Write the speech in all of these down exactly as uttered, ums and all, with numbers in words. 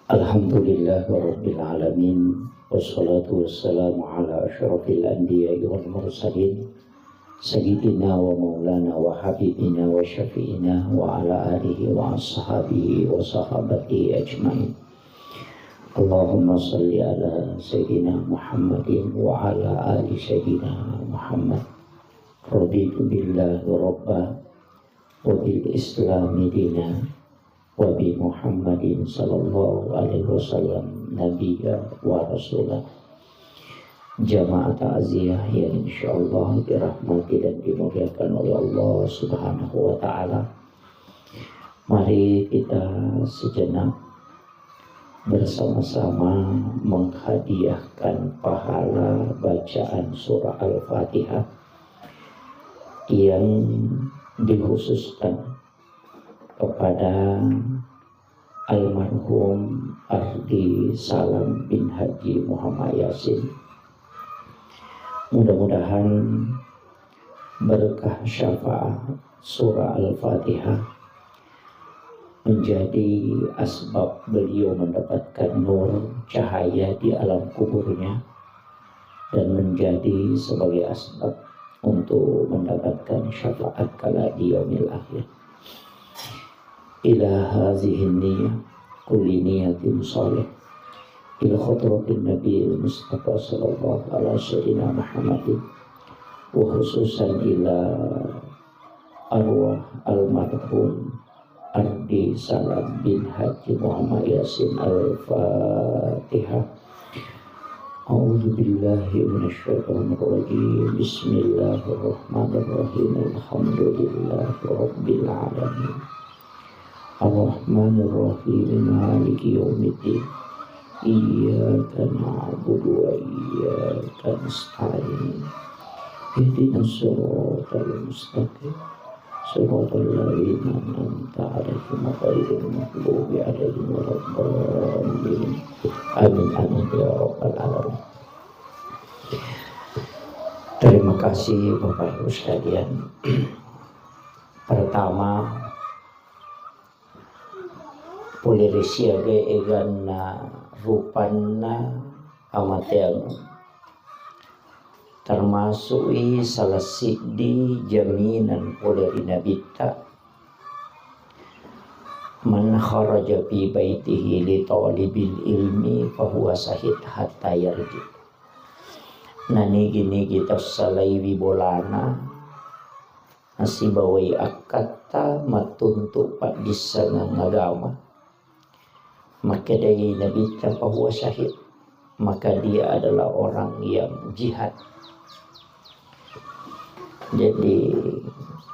Alhamdulillahirabbil alamin, wassalatu wassalamu ala asyrafil anbiya'i wal mursalin, sayyidina wa maulana wa habibina wa syafi'ina wa ala alihi wa ashabihi wa sahabatihi ajmain. Allahumma salli ala sayyidina Muhammadin wa ala ali sayyidina Muhammad. Raditu billahi rabba wa bil islami dina wa bi Muhammadin sallallahu alaihi wasallam nabiyya wa rasula. Jamaah takziah yang insyaallah dirahmati dan dimuliakan oleh Allah Subhanahu wa Ta'ala. Mari kita sejenak bersama-sama menghadiahkan pahala bacaan surah Al-Fatihah yang dikhususkan kepada almarhum Ardi Salam bin Haji Muhammad Yasin. Mudah-mudahan berkah syafaat surah Al-Fatihah menjadi asbab beliau mendapatkan nur cahaya di alam kuburnya dan menjadi sebagai asbab untuk mendapatkan syafaat kala di yaumil akhir. Ila hazihin niyah kulli niyatin salih ila khadratin Nabi Mustafa sallallahu ala sayyidina Muhammadin wa khususan ila arwah almarhum Ardi Salam bin Haji Muhammad Yasin. Al-Fatihah. A'udzu billahi minasyaitonir rajim. Bismillahirrahmanirrahim. Alhamdulillahi rabbil alamin. Arrahmanirrahim. Maliki yaumiddin. Iyyaka na'budu wa iyyaka nasta'in. Ihdinas siratal mustaqim. Siratal ladzina an'amta 'alaihim ghairil maghdubi 'alaihim waladdallin. Amin, amin, ya rabbal alamin. Terima kasih Bapak Ibu sekalian. Pertama, pole ri siaga eganna rupanna amateang, termasuk i salah siddi jaminan pole ri Nabitta, "Man kharaja fi baitihi li talibil ilmi fahuwa syahid hatta yarji." Nanigi-nigi tassalaiwi bolana nasibawai akkatta mattuntu paddissengeng agama, makkedai Nabitta, "Fahuwa syahid," maka dia adalah orang yang jihad. Jadi,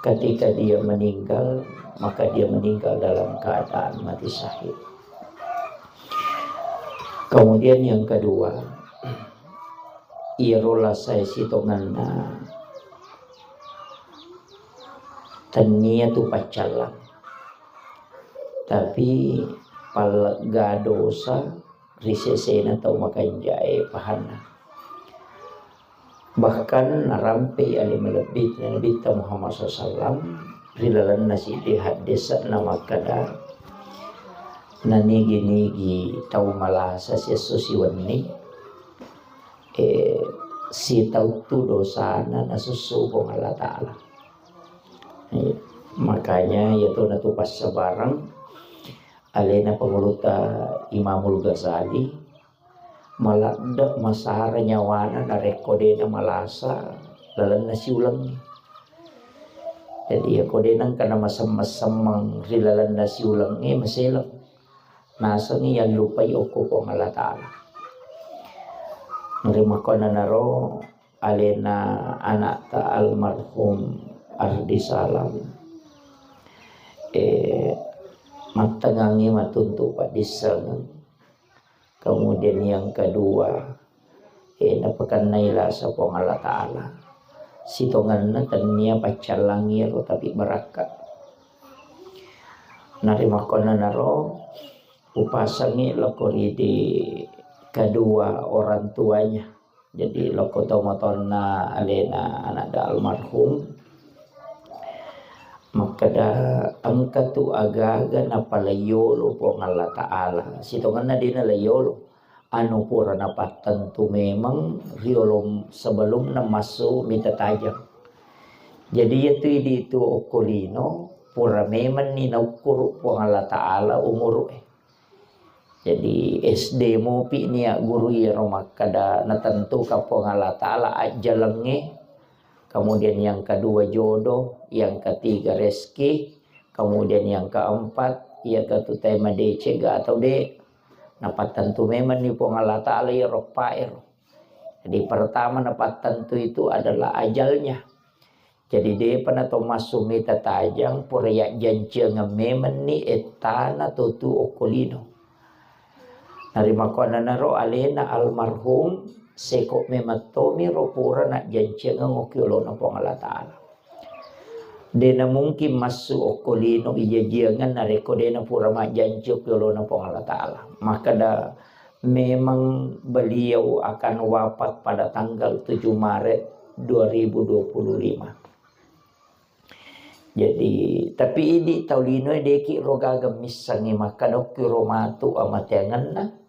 ketika dia meninggal, maka dia meninggal dalam keadaan mati syahid. Kemudian yang kedua, iyaro lasae sitongenna tennia tu paccallang, tapi pallegga dosa ri sesena tau makanjae pahanna. Bahkan narampei ale malebbi Nabitta Muhammad sallallahu alaihi wasallam ri lalenna siddi haddese'na makkeda, "Nanigi-nigi tau malasa siesso siwenni, eh, sitauttu dosana nasussu Puang Allah Ta'ala." Eh, makanya iyatu natu passabareng alena pangulutta Imamul Ghazali, maladde masara nyawana narekko dena malasa lalenna siulengnge. Jadi, iyako de nengka namasemmeng-semmeng ri lalenna siulengnge, maseleng. Nasengngi yallupai okko Puang Allah Ta'ala. Narimakkuannanaro alena anakta almarhum Ardi Salam, eh, mattengngangngi matuntu paddissengeng. Kemudian yang kedua, eh, napakennai lasa Puang Allah Ta'ala. Sitongenna tennia paccallangi ro, tapi barakka. Narimakkuannanaro upasengngi loko ri di kedua orang tuanya. Jadi, loko tomatoanna alena anakda almarhum, Makkeda engka tu agaga napalaiyolo Puang Allah Ta'ala. Sitongenna dena laiyolo. Anu pura napattentu memang riolo sebelumna massu mita tajang. Jadi iyatu idi tu okko lino pura memang ni naukkuru Puang Allah Ta'ala umuru e. Jadi S D mupi nia guru iyaro makkeda natentukan Puang Allah Ta'ala ajjalengnge, kemudian yang kedua jodoh, yang ketiga rezeki, kemudian yang keempat iya katu tai madecega atau de. Napattentu memang ni Puang Allah Ta'ala iyaro paero. Jadi pertama napattentu itu adalah ajalnya. Jadi depa nato massu mita tajang pura yajjanciangeng memenni ettana totu okko lino. Narimakkuannanaro alena almarhum seko memeng tomiro pura najjanciangeng okki olona Puang Allah Ta'ala. Dena mungkin massu okko lino ijajiangeng narekko dena pura majjanci okki olona Puang Allah Ta'ala. Makkeda memang beliau akan wafat pada tanggal tujuh Maret dua ribu dua puluh lima. Jadi, tapi idi tau linoe deki ro gaga missengngi makkeda okki ro matu amateangenna.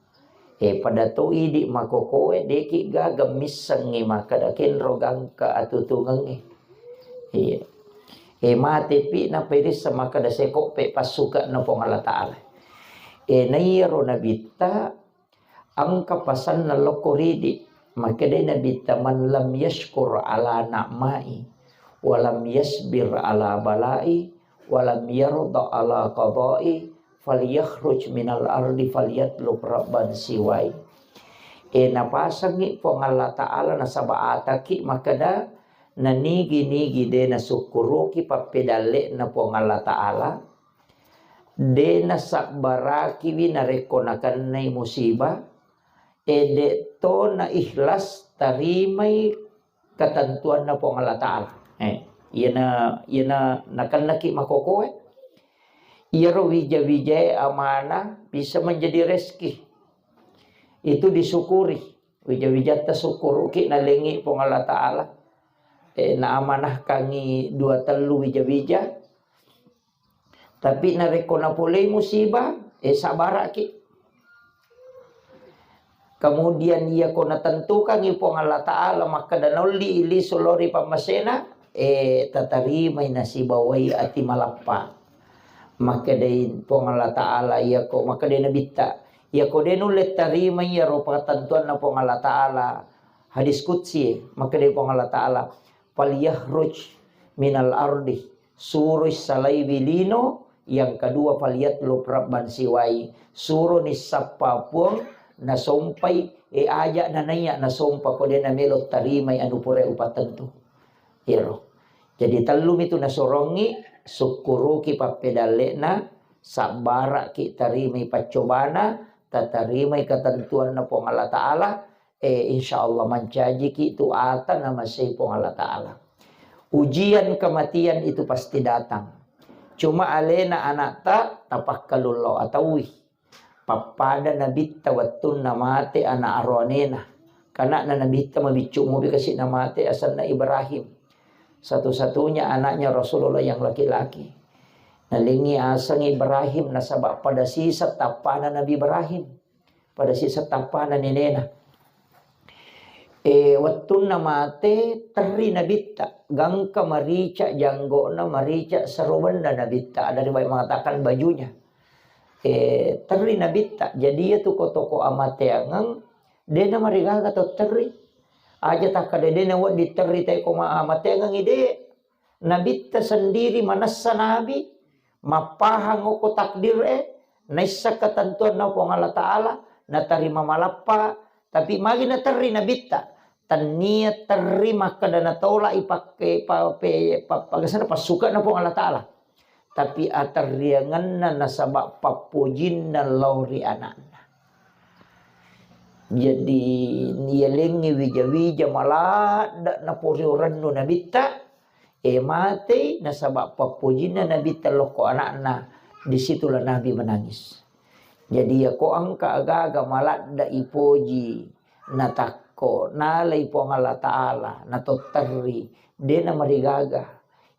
E, pada to idi makokoe deki gaga missengngi makkeda kenro gangka atutungengnge. Iya. E, mate pi naperissa makkeda sekoppe passuka na Puang Allah Ta'ala. E, naiyaro nabitta engka pasanna lokko ridi. Makkedai Nabitta, "Man lam yashkur ala na'mai, wa lam yasbir ala balai, wa lam yarda ala qadai, falyakhruj minal ardi falyatlub rabban siwai." E, napasangngi Puang Allah Ta'ala nasaba ataki makkeda, nanigi-nigi de nasukkuruki pappedalle'na Puang Allah Ta'ala, de nasabbarakiwi narekko nakennai musibah, e, de to na ikhlas tarimai ketentuanna Puang Allah Ta'ala. Eh, iyana, iyana nakennaki makokoe, iyaro wija-wijae amanah bisa menjadi rezeki. Itu disyukuri. Wija-wijatta sukkuruki nalengi Puang Allah Ta'ala. Eh, naamanahkangi dua tellu wija-wija. Tapi narekko napolei musibah, eh, sabaraki. Kemudian iyako natentukangi Puang Allah Ta'ala makkeda naolli lisu lao ri pammasena, eh, tatarimai nasibawai ati malappa. Makkedai Puang Allah Ta'ala iyako, makkedai Nabitta, iyako de nulle tarimai iyaro patentuanna Puang Allah Ta'ala, hadis qudsi, makkedai Puang Allah Ta'ala, "Falyakhruj minal ardi," suroi salaiwi lino, yang kedua, "Falyatlub rabban siwai," suroni sappa puang nasompai, e, aja nanaiya nasompa ko de namelo tarimai anu pura upattentu. Iyaro. Jadi tellumi tu nasorongi, sukkuruki pappedalle'na, sabbaraki tarimai paccobana, tatarimai ketentuanna Puang Allah Ta'ala, eh, insya Allah mancajiki tu ata namasei Puang Allah Ta'ala. Ujian kematian itu pasti datang. Cuma alena anakta tapakkalullo ataui. Pappada Nabitta wettunna mate anak aroanena. Kanakna Nabitta mabiccu mupi kasi namate asenna Ibrahim. Satu-satunya anaknya Rasulullah yang laki-laki. Nalengi aseng Ibrahim nasaba pada sisa tappana Nabi Ibrahim. Pada sisa tappana nenena. E, wettunna mate, terri Nabitta, gangka marica janggona, marica serobenna Nabitta. Ada riwayat mengatakan bajunya. E, terri Nabitta. Jadi iya tu ko toko amateangeng, dena marigaga to terri. Aja takkada dena wedding terri te ko ma-, amateangeng ide. Nabitta sendiri manessa nabi, mappahang okko takdir e, naisseng ketentuanna Puang Allah Ta'ala, natarima malappa, tapi magi naterri Nabitta, tannia terri makkeda natolak i pakke, pa, pe, pa, pagasana passuka na Puang Allah Ta'ala. Tapi aterriangenna nasaba pappojinna lao ri anakna. Jadi, niyalengngi wija-wija maladde naporiurennu Nabitta, e, matei nasaba pappojinna Nabitta lokko anakna, disitulah Nabi menangis. Jadi, yako engka agaga maladde ipoji, natakko, nalai Puang Allah Ta'ala, natotterri, de namarigaga.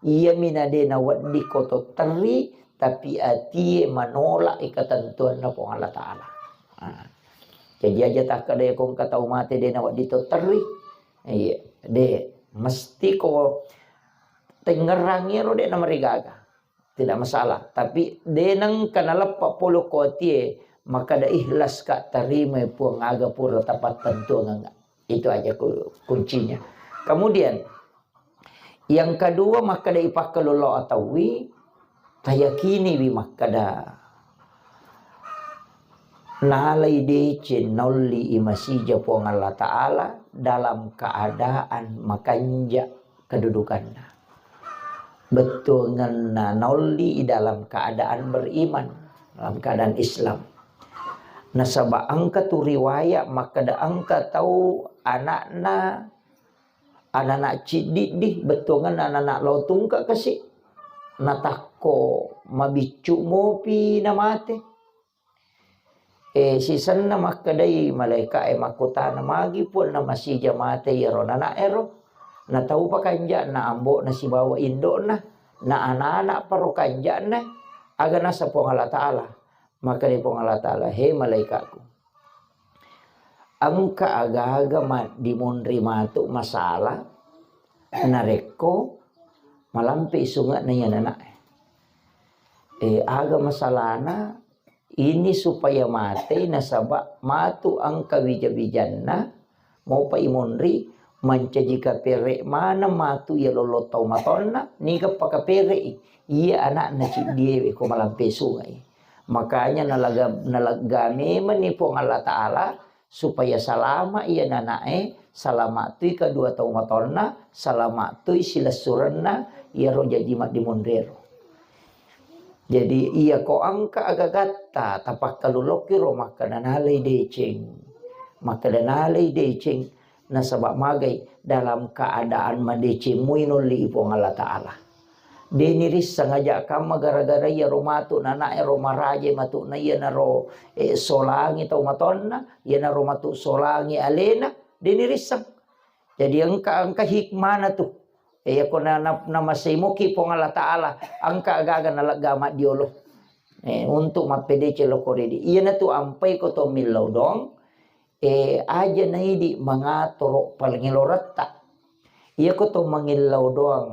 Iyami na de' nawedding ko to terri, tapi atie manolak i ketentuanna Puang Allah Ta'ala. Nah. Jadi aja takkeda ko engka tau mate de' nawedding to terri. Iya, de', mesti ko tengngerang ero de' namarigaga. Tidak masalah. Tapi de' nengka naleppa polo ko atie, makkeda ikhlas ka, tarimai Puang aga pura tapattentuangeng. Itu aja ku-, kuncinya. Kemudian, yang kedua, makkeda ipakkalolo atawi, tayakiniwi makkeda nalai deceng naolli i masija Puang Allah Ta'ala dalam keadaan makanja kedudukanna. Bettuangenna naolli i dalam keadaan beriman, dalam keadaan Islam. Nasaba engka tu riwayat makkeda engka tau anakna, anana ciddiddi, bettuangenna anana lao tungke kasi, natakko mabiccu mopi namate. Eh, sisenna makkedai malaika e makkutana, "Magi Puang na masija mate iyaro nana ero? Na taupa kanja'na ambo'na sibawa indo'na, na ana-ana paro kanja'na, aga nasa Puang Allah Ta'ala?" Makkedai Puang Allah Ta'ala, "He malaika'ku, engka aga-aga maddimonri matu masalah narekko malampe sunge'na iya nana e. Eh, aga masalahna ini supaya mate nasaba matu engka wija-wijanna mopa imonri mancaji kapere maneng matu iya lollo tau matonna, niga pakapere'i iya anakna ciddiewe ko malampe sungai." Makanya nalaga, nalegga memang ni Puang Allah Ta'ala supaya salama iya nana e, salama tui kedua tau matonna, salama tui silessurenna iyaro jaji maddimonrero. Jadi, iya ko engka agagatta, tapakkalulokki ro makkeda nalai deceng. Makkeda nalai deceng, nasaba magai dalam keadaan madeceng mui nolli i Puang Allah Ta'ala. Deni risseng aja kamma gara-gara iya ro matu nana e ro maraje matu na iya naro, eh, solangi tau matonna, iya naro matu solangi alena, deni risseng. Jadi engka, engka hikmana tu. Eh, iya ko na, na, namasei moki Puang Allah Ta'ala, engka aga-aga nalegga maddiolo. Eh, untuk mappedeceng lokko ridi. Iyana tu ampai ko to millau doang, eh, aja naidi mangatoro palengeloretta. Iya ko to mangillau doang.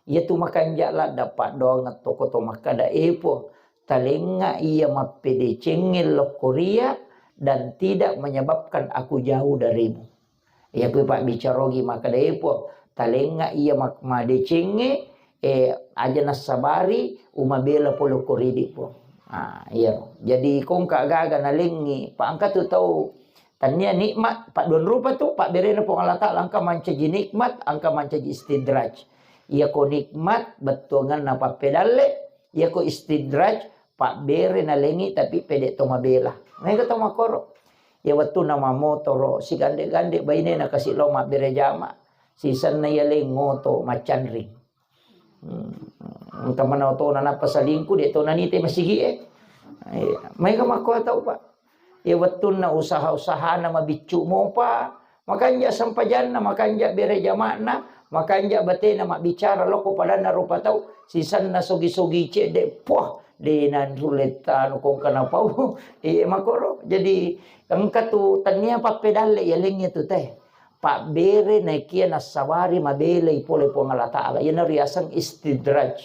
Iya tu makanja ladda paddoang to ko to makkeda, "Eh, Puang, talengnga iya mappedecengngeng lokko ria dan tidak menyebabkan aku jauh darimu." Iya, kui pabbicarogi makkeda, "Eh, Puang, talengnga iya mak-, madecengnge, eh, aja nassabari umabela pole ko ridi, Puang." Ah, iya. Jadi, kongka gaga nalengngi, pa engka tu tau tania nikmat, padduan rupa tu, pabberena Puang Allah Ta'ala, engka mancaji nikmat, engka mancaji istidraj. Iya ko nikmat, bettuanganna pappedalle, iya ko istidraj, pabbere nalengngi, tapi pede to mabela. Mega to makoro. Iya wettunna mammotoro, sigande-gande bainena kasi lao mabbere jama. Sisenna iya leng ngoto maccanring. Hmm. Engka mana otona nappa salingku, de to nanite masigi e. Iya. Maega makko tau, Pak. Iya wettunna usaha-usahana mabiccu mopa, makanja sempajanna, makanja bere jama'na, makanja batena mabbicara loko padanna rupa tau, sisenna sogi-sogi cedde, puah, de nanrulle tanu kongka napau. Iya makoro. Jadi engka tu tania pappedalle iya lengnge tu teh. Pabbere naekia nassabari mabelai pole Puang Allah Ta'ala. Iyana riaseng istidraj.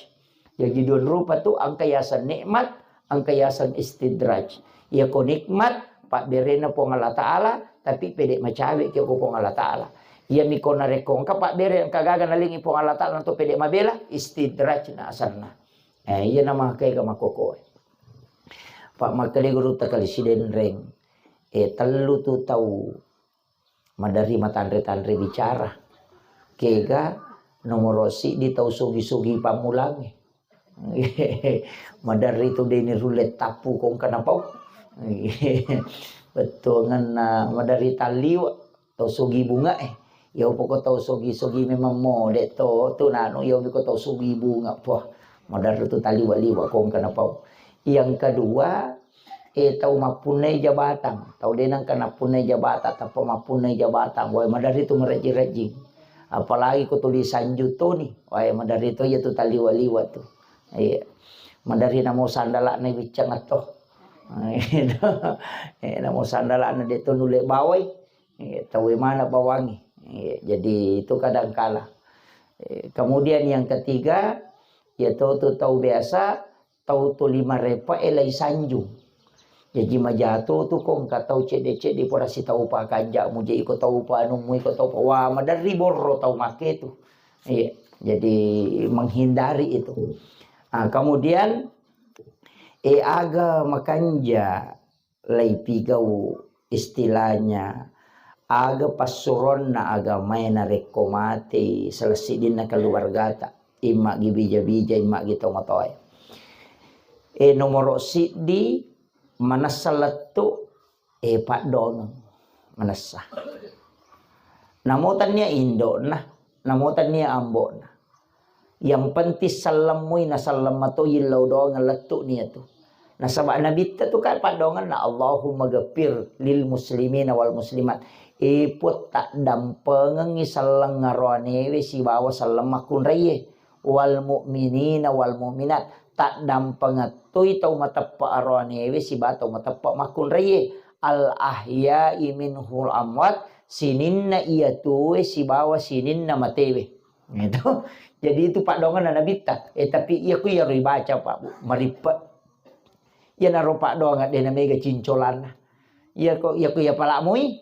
Jaji dua rupa tu, engka yaseng nikmat, engka yaseng istidraj. Iya ko nikmat, pabberena Puang Allah Ta'ala, tapi pede macawe ki ko Puang Allah Ta'ala. Iya mi ko narekko engka pabbere, engka gaga nalengi Puang Allah Ta'ala, to pede mabela, istidraj na asanna. Eh, iya nama kega makokoe. Pak makkeda guru takali sidenreng. Eh, tellu tu tau maderri matanre-tanre bicara. Kega nomoro siddi tau sogi-sogi pammulangnge. Maderri tu deni rulle tappu kongka napau. Bettuangenna maderri talliwa tau sogi bunga e. Iya poko tau sogi-sogi memang mode to tu nanu iya ko tau sogi bunga. Poh, maderri tu talliwa-liwa kongka napau. Yang kedua, eh, tau mappunnai jabatang, tau de nengka nappunnai jabatang, tappa mappunnai jabatang, wae maderri tu marejjing-rejjing. Apalagi ko tuli sanju toni, wae maderri to iya tu taliwa-liwa tu. Iya. Maderri namo sandala'na wiccang atto. Eh, namo sandala'na de to nulle bawai. Eh, tau mana bawangi. Eh, jadi itu kadangkala. Eh, kemudian yang ketiga, ya to tu tau biasa, tau tuli marepa e lai sanjung. Jaji majato tu ko engka tau cedde-cedde pura sitau pa kanja'mu, je iko tau pa anummu, iko tau pa, wah, maderri borro tau make tu. Iya, jadi menghindari itu. Ah, kemudian, eh, aga makanja lai pigau istilahnya, aga passuronna agamae narekko matei salah siddinna keluargata, immagi bija-bija, immagi tomatoae. E, nomoro siddi, manessa lettu, e, paddongeng, manessa. Namo tannia indo'na, namo tannia ambo'na. Yang penting sellemmui naselleng matoi illau doang lettu nia tu. Nasaba Nabitta tu kan paddongenna, Allahumma ghafir lil muslimina wal muslimat. E Puang, taddampengengngi selleng aroanewe sibawa selleng makkunraie. Wal mu'minina wal mu'minat. Taddampengettoi tau mateppe aroanewe sibawa tau mateppe makkunraie. Al ahya'i minhul amwat, sininna iya tuwe sibawa sininna matewe. Gitu. Jadi itu paddongenna Nabitta. Eh, tapi iya ku iyaro ibaca, Pak, Bu, marippe. Iyanaro paddongeng de namega cincolanna. Iya ko, iya ku iya palamui.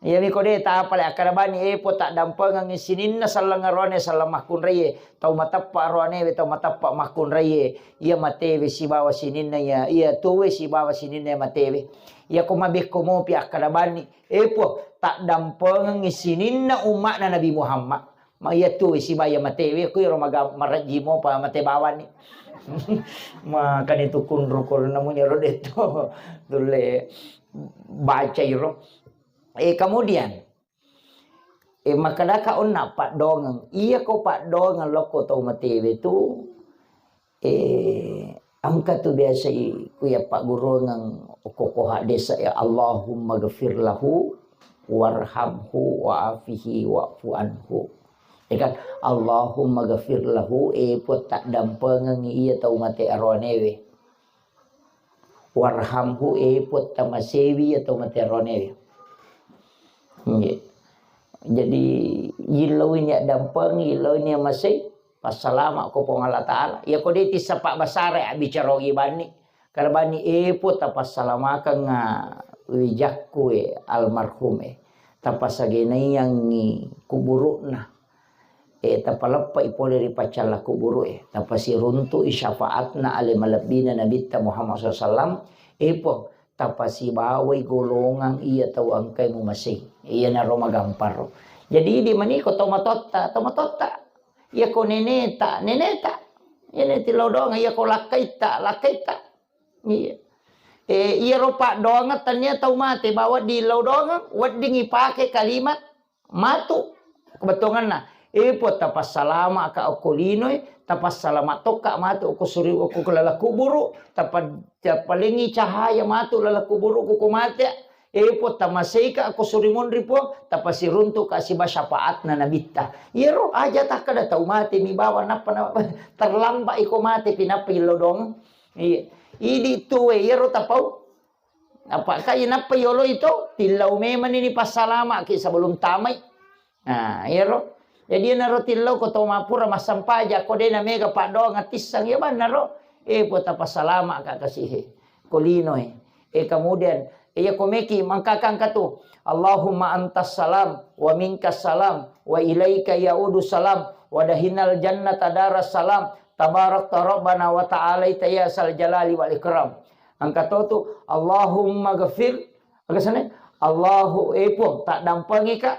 Iya mi ko de tapale akkada bani, eh, po taddampengengngi sininna selleng aroane selleng makkunraie. Tau mateppa aroanewe, tau mateppa makkunraie. Iya matewe sibawa sininna iya, iya tuwe sibawa sininna iya matewe. Iya ko mabekko mopi akkada bani, eh, po taddampengengngi sininna umma'na Nabi Muhammad. Ma iya tuwe sibawa iya matewe, ku iro maga-, marejji mopa mate bawanni. Makani tu kunru ko namunya ro detto. Tulle baca iro. Eh, kemudian, eh, makkedaka onna paddongeng. Iya ko paddongeng lokko tau matewe tu, eh, engka tu biasa i-, ku iya pagguruangeng okko-okko hadis, ya, Allahumma ghafir lahu warhamhu wa'afihi wa'fu anhu. Ya kan? Allahumma ghafir lahu, eh, Puang taddampengengngi iya tau mate aroanewe. Warhamhu, eh, Puang tamasewi iya tau mate aroanewe. Nggih. Jadi, yillau ini dampeng, yillau ini masei, passalama ko Puang Allah Ta'ala. Iya ko de tissapa basara abbicara ogi banni. Karena banni, eh, Puang tapassalamakeng, ah, wijakku, eh, almarhum, eh. Tapasagenaiangngi kuburu'na. Eh, tapaleppe'i pole ri paccalla kuburu'e, tapasiruntu'i syafaatna ale malebbina Nabitta Muhammad sallallahu alaihi wasallam, eh, Puang, tapasibawai golongang iya tau engkai mumasei. Iyanaro magamparo. Jadi, idi maniko tau matotta, tau matotta. Iya ko neneta, neneta. Iya neti lodong, iya ko lakkaitta, lakkaitta. Iya. Eh, iyaro paddoangeng tania tau mate, bawa di lodong, wedding ipake kalimat matu. Kebetulanna, eh, Puang, tapassalama ka okko linoe, tapassalama tokka matu okko suri-, okko laleng kuburu, tapa-, tapalengi cahaya matu laleng kuburu ko mate. Eh, Puang, tamaseika okko suri monri, Puang, tapasiruntu ka siba syafaatna Nabitta. Iyaro aja takkada tau mate mi bawa nappa na-, terlambat iko mate pinappa ilodong. Iya. Idi tuwe iyaro tapau. Apa ka inappa yolo itu, tillau memang ini passalama ki sebelum tamai. Nah, iyaro. Jadi naro tillau ko to mapura massampaja ko de na mega paddoang tissang ya bannaro. Eh, Puang tapassalama ka kasihe. Ko linoe. Eh, kemudian, iya ko meki mangkakang katu. Allahumma antas salam wa minkas salam wa ilaika yaudu salam wa dahinal jannata daras salam. Tabarakta rabbana wa ta'alaita ya sal jalali wal ikram. Angka to tu, Allahumma ghafir, aga sana? Allahu, eh, Puang, tak dampengi ka.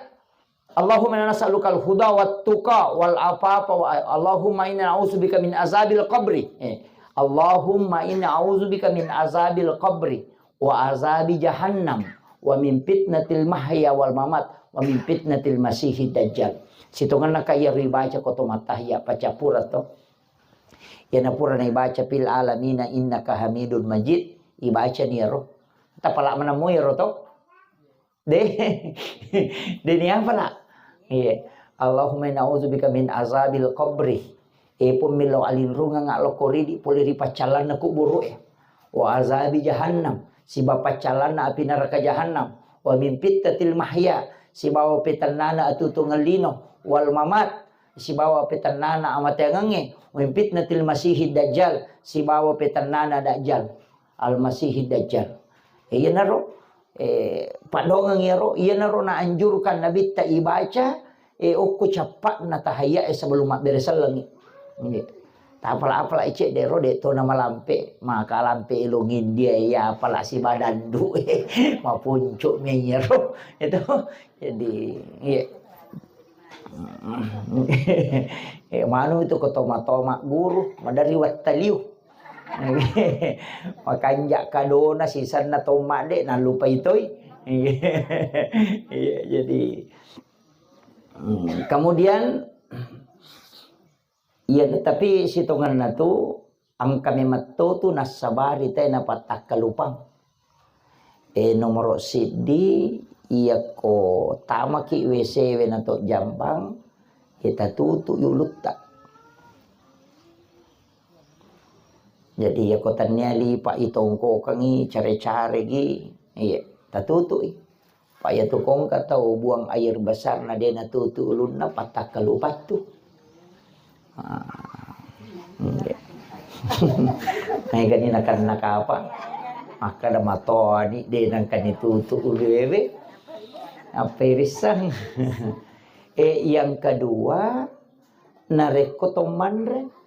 Allahumma inna nas'alukal huda wat tuqa wal afafa wa, Allahumma inna na'udzubika min azabil qabri. Eh, Allahumma inna a'udzubika min azabil qabri wa azabi jahannam wa min fitnatil mahya wal mamat wa min fitnatil masihid dajjal. Sitongenna ka iya ribaca ko to mattahiyya pacappura to. Iyana pura naibaca fil alamina innaka hamidun majid, ibaca ni ero. Tapala menemui ero to. De, de ni apa lah? Iya. Allahumma inna a'udzubika min azabil qabri. E Puang, millau alinrungeng lokko ridi pole ri paccallanna kuburu'e. Wa azabi jahannam, sibawa paccallanna api naraka jahannam. Wa min fitnatil mahya, sibawa petennana atutungeng lino. Wal mamat, sibawa petennana amateangengnge. Wa min fitnatil masihid dajjal, sibawa petennana dajjal. Al-Masihid Dajjal. Iyanaro, eh, padongeng iyaro, iyanaro naanjurkan Nabitta ibaca, eh, okko cappa'na tahayya, eh, sebelum mabbere sellengngi. Nggih. Tapala-pala cedde ro de to namalampe, maka lampe elong India ya pala sibadandu, eh, mapuncu mi iyaro. Itu, jadi, iya. Eh, manu itu ko toma-toma guru, madari wattaliu. Makanja kadona sisanna tomma de nallupai toi. Iya, jadi, mm, kemudian, iya, tapi sitongenna tu engka memetto tu nassabari te napattakkalupang. Eh, nomoro siddi, iyakko tamaki W C we nato jambang, eh, tatutu ulutta. Jadi, iyako tennia lipa itongkokengi, care-caregi, iya, tatutui. Pa iyatu kongka tau buang air besar na de natutu ulunna, pattakkalupattu. Ah, iya. Naigani nakanna kapa? Makkada matoni de nangkani tutu uluewe. Apa irissang? Eh, yang kedua, narekko to manre,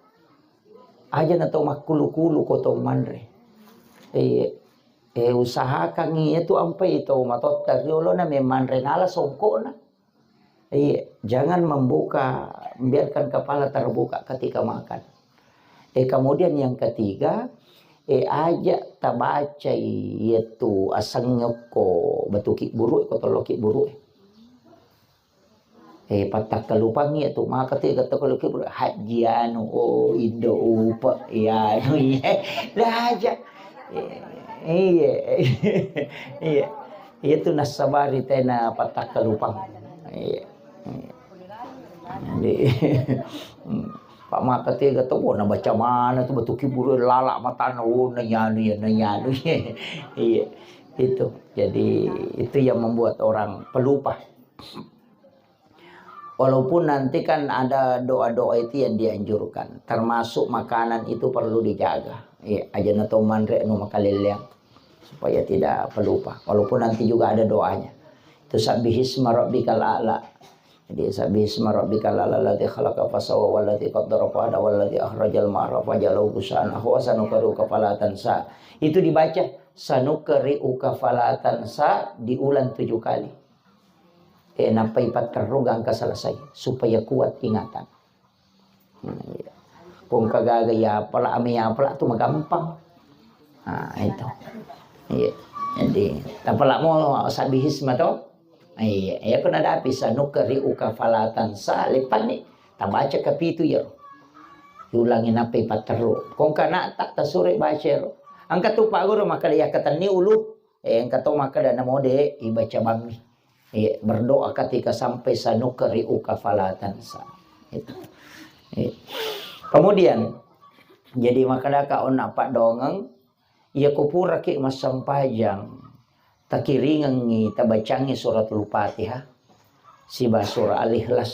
aja na to makkulu-kulu ko to manre. Iya. Eh, usahakan iyatu ampai to matotta riolo na memanre nala songkokna. Iya, jangan membuka, biarkan kepala terbuka ketika makan. Eh, kemudian yang ketiga, eh, aja tabacai iyatu asengnge ko batu kibburu, ko tollo kibburu. Eh, pattakkalupangngi iyatu, maka tu gatto ko lo kibburu, Hajji anu, oh, Indo Upe, iya, anu, iya. Dah aja. Eh, iya. Iya. Iyatu nassabari tena pattakkalupang. Iya. Iya. Jadi, Pak maka tega to, oh, nabaca mana tu batu kibburu, lala matana, oh, nanyanu ya, nanyanu ya. Iya. Itu. Jadi, itu yang membuat orang pelupa. Walaupun nanti kan ada doa-doa itu yang dianjurkan, termasuk makanan itu perlu dijaga. Iya, aja na to manre anu makalelleang supaya tidak pelupa. Walaupun nanti juga ada doanya. Itu sabbihisma rabbikal a'la. Jadi, sabbihisma rabbikal a'la alladzi khalaqa fasawwa walladzi qaddara fahada walladzi akhrajal mar'a faja'alahu ghusaan ahwa sanuqri'uka fala tansa. Itu dibaca sanuqri'uka fala tansa diulang tujuh kali. Eh, nappai patterru gangka selesai supaya kuat ingatan. Hmm, iya. Kongka gaga ya pala, ame ya pala tu magampang. Nah, itu. Iya. Jadi, tapala mo sabbihisma to. Iya, ya kena dapi sanuqri'uka fala tansa, lepanni tabaca kapitu ya. Ulangi nappai patterru. Kongka na tak tasure baca ro. Engka tu Pak Guru makkada yakkatenni ulu. Eh, engka to makkada namo de ibaca bammi. Eh, berdoa ketika sampai sanuqri'uka fala tansa. Itu. Eh. Kemudian, jadi makkadaka onna paddongeng, iya ko puraki massempajang, takiringengngi, tabacangngi suratul Fatihah, siba surah Al-Ikhlas.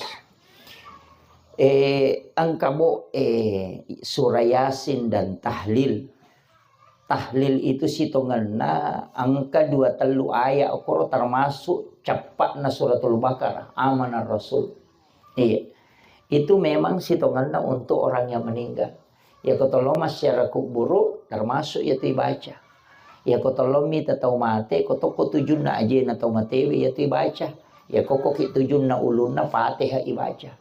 Eh, engka bo, eh, surah Yasin dan tahlil. Tahlil itu sitongenna engka dua tellu ayat okoro termasuk cappa'na suratul Baqarah, Amanar Rasul. Iya. Itu memang sitongenna untuk orang yang meninggal. Ya ko tollo massiara kuburu termasuk ya tu ibaca. Ya ko tollo mita tau mate, ko tokko tujunna ajena tau matewe ya tu ibaca. Ya ko koki tujunna ulunna Fatihah ibaca.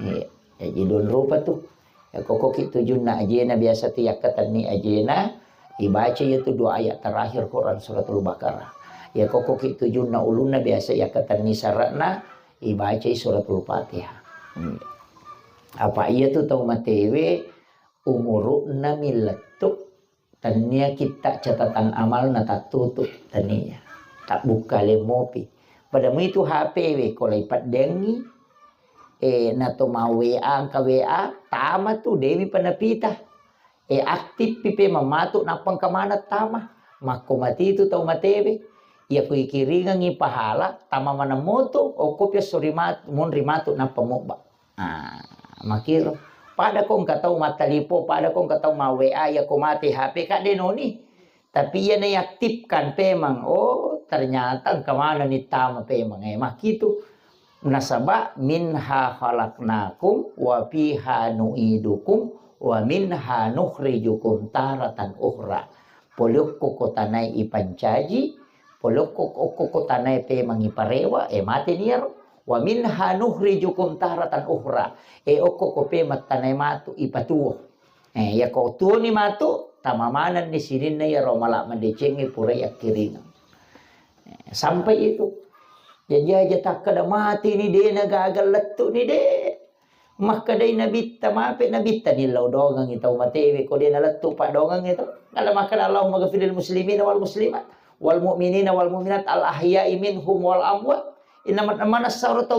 Iya, jaji dua rupa tu. Ya, ko koki tujunna ajena biasa tu yakkatenni ajena, ibaca ya tu dua ayat terakhir Quran suratul Baqarah. Ya, ko koki tujunna ulunna biasa yakkatenni sara'na, ibaca suratul Fatihah. Hmm. Apa iya tu tau matewe umuru'na millettu Tennia kitta catatan amalna tattutu, tennia. Tabbukka lemmopi. Pada muitu H P we ko lai peddengi, Eh, na to mau W A, engka W A, tama tu, demi penapita. Eh, aktif pi pe mamatu, nappa engka maneng tama. Makko mati tu tau matewe. Iya ku ikiringengi pahala, tama maneng moto, okko pi esso ri mat-, monri matu, nappa mobba. Ah, makiro. Pada ko engka tau mattalipo, pada ko engka tau ma W A, iya ko mate H P, ka de noni. Tapi iya naiaktifkan pemeng, oh, ternyata engka maneng ni tama pemeng. Eh, makkitu. Nasaba minha khalaqnakum wa fiha nu'idukum wa minha nukhrijukum taratan ukhra. Pole okko ko tanae ipancaji, pole okko, okko ko tanae pemeng iparewa, eh, mate ni iyaro. Wa minha nukhrijukum taratan ukhra. Eh, okko ko pemeng tanae matu ipatuo. Eh, iya ko tuoni matu, tama manenni sininna iyaro mala madecengnge purai akkiringeng. Eh, sampai itu. Jaji aja takkeda mati ni, de na gaga lettu ni, de. Makkedai nabitta, mape nabitta ni lao dongengi tau matewe, ko de na lettu paddongengi to. Kala makkeda, "Allahumma ghafiril muslimina wal muslimat, wal mu'minina wal mu'minat, al ahya'i minhum wal amwat." Inna man-, manessa ro tau